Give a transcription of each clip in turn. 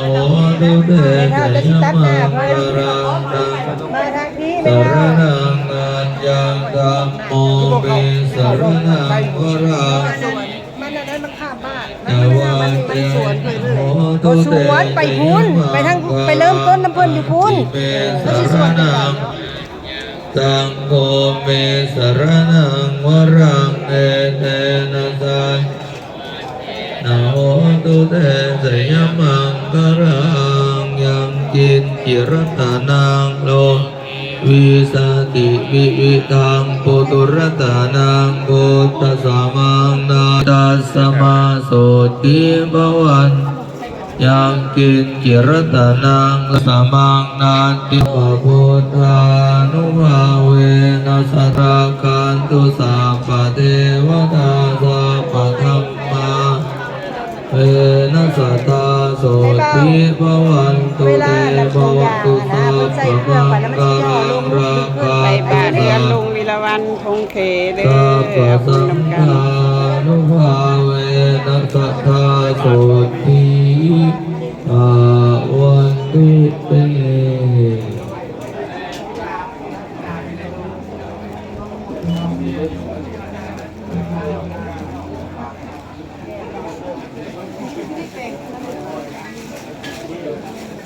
ໂຫຕຸເຕ ໄມ່ເຖົ້າຈະຊິຕັດໜ້າເພິ່ນ ມາທາງພີ້ ໄມ່ເຖົ້າ ສະຣະນັງ ອານຍັງ ທຳໂມ ເມ ສະຣະນັງ ວະຣັງ ມັນອັນນັ້ນມັນຂ້າມບ້ານ ຈະວັດເຕ ໂຫຕຸເຕ ສວນໄປພຸ້ນ ໄປທາງ ໄປເລີ່ມຕົ້ນນຳເພິ່ນຢູ່ພຸ້ນ ເມ ສະຣະນັງ ສັງໂຄ ເມ ສະຣະນັງ ວະຣັງ ເອເຕນະ ສະຍ ນະ ໂຫຕຸເຕ ຊະຍະມັງຄະລັງ ຍັງກິນຈິລັດຕະນັງ ໂລ ວິສັດຕິ ວິວິທັງ ປຸຕຸລັດຕະນັງ ພຸດທະສະມັງ ນາ ຕັດສະມາ ໂສຕິພະວັນ ຍັງກິນຈິລັດຕະນັງ ສະມັງ ນັດຕິ ປະພຸດທານຸພາເວນະ ສະລັກຂັນຕຸ ສັບພະເທວະຕາ ສັບພະທຳມາ ເວນະ ສະທາ ໂສຕິພະວັນຕຸ ເຕ ພະວັນຕຸ ສັບພະມັງຄະລັງ ລັກຂັນຕຸ ສັບພະ ລະວັນ ຄົງເຂເດີ ສັບພະສັງຄານຸພາເວນະ ສັດທາ ໂສຕິພະວັນຕຸເຕ.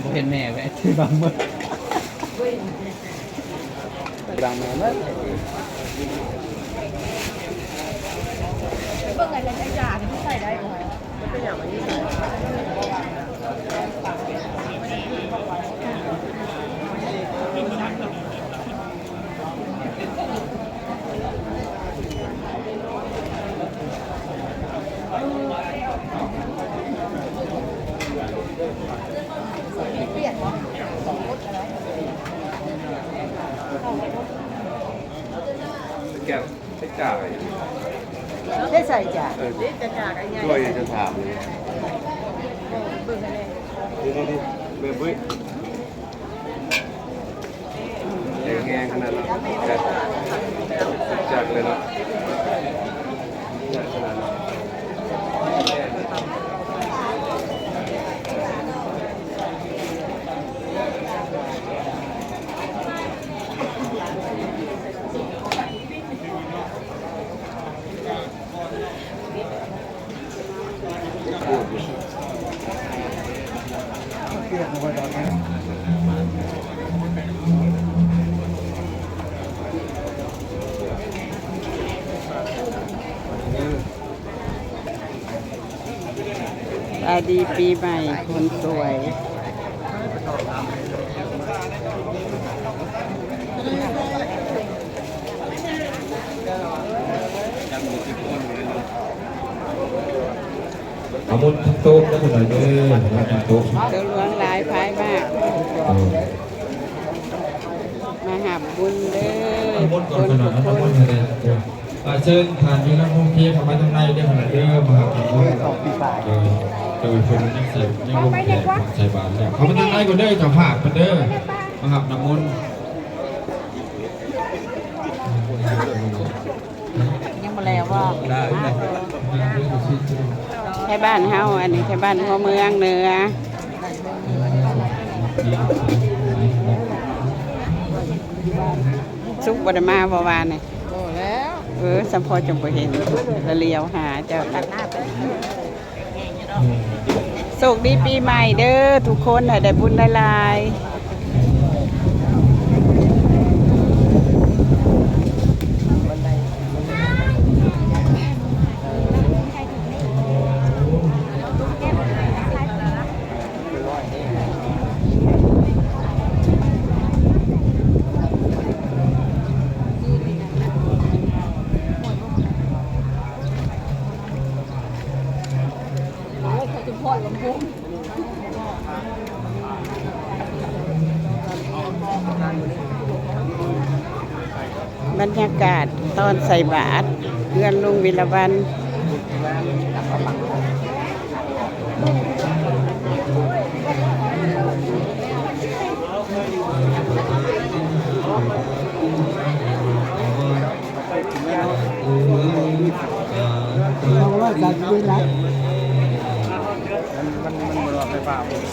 ບໍ່ເຫັນແມ່ເວີຍ ຖືບັງໝົດ ບັງແມ່ໝົດ ເບິ່ງອັນນັ້ນ ໄອ້ຈານ ມັນໃສ່ໄດ້ບໍ່? ແກ້ວ ໄປຈ່າຍ ໄປໃສ່ຈ້າ ເອີ ຊ່ວຍຈະຖາມເລີຍ ເບິ່ງໃຫ້ແດ່ ເບິ່ງເບິ່ງ ແບບເວີຍ ແຂງແຮງຂະໜາດນັ້ນ ແບບ ຈັກເລີຍເນາະ ຈັກຂະໜາດນັ້ນ. ສະບາຍດີປີໃໝ່ຄົນສວຍ. ເອົາມົນທັງໂຕະເດີ ເດີ ທັງໂຕະ ໂຕະຫຼວງຫຼາຍພາຍມາ ເອີ ມາຮັບບຸນເດີ ເອົາມົນກ່ອນ ຄົນ ຂະໜາດນັ້ນ ທຸກຄົນ ເອົາມົນໃຫ້ແດ່ເດີ. ອ່າ ເຊີນທ່ານຢູ່ທາງໂຮງເພເຂົ້າມາທາງໃນເດີ ມາຫາກັນເນາະ ໂດຍ ໂດຍ ເພິ່ນຍັງໃສ່ ຍັງລົງແຂກໃສ່ບາດແລ້ວ ເຂົ້າມາທາງໃນກ່ອນເດີ ເຈົ້າພາບເພິ່ນເດີ ມາຮັບນ້ຳມົນ ຍັງບໍ່ແລ້ວບໍ່? ໄທບ້ານເຮົາ ອັນນີ້ໄທບ້ານຫົວເມືອງເໜືອ ສຸກບໍ່ໄດ້ມາບໍ່ວານນີ້? ບໍ່ແລ້ວ ເອີ ສຳພໍຈັ່ງບໍ່ເຫັນ ລະຫຼຽວຫາເຈົ້າ ໂຊກດີປີໃໝ່ເດີທຸກຄົນ ໃຫ້ໄດ້ບຸນຫຼາຍໆ. ບັນຍາກາດຕອນໃສ່ບາດ ເຮືອນລຸງວິລະວັນ. ສອງຮ້ອຍສາມສິບເຈັດລັກ ມັນ ມັນ ມັນບໍ່ໄດ້ໄຟຟ້າ.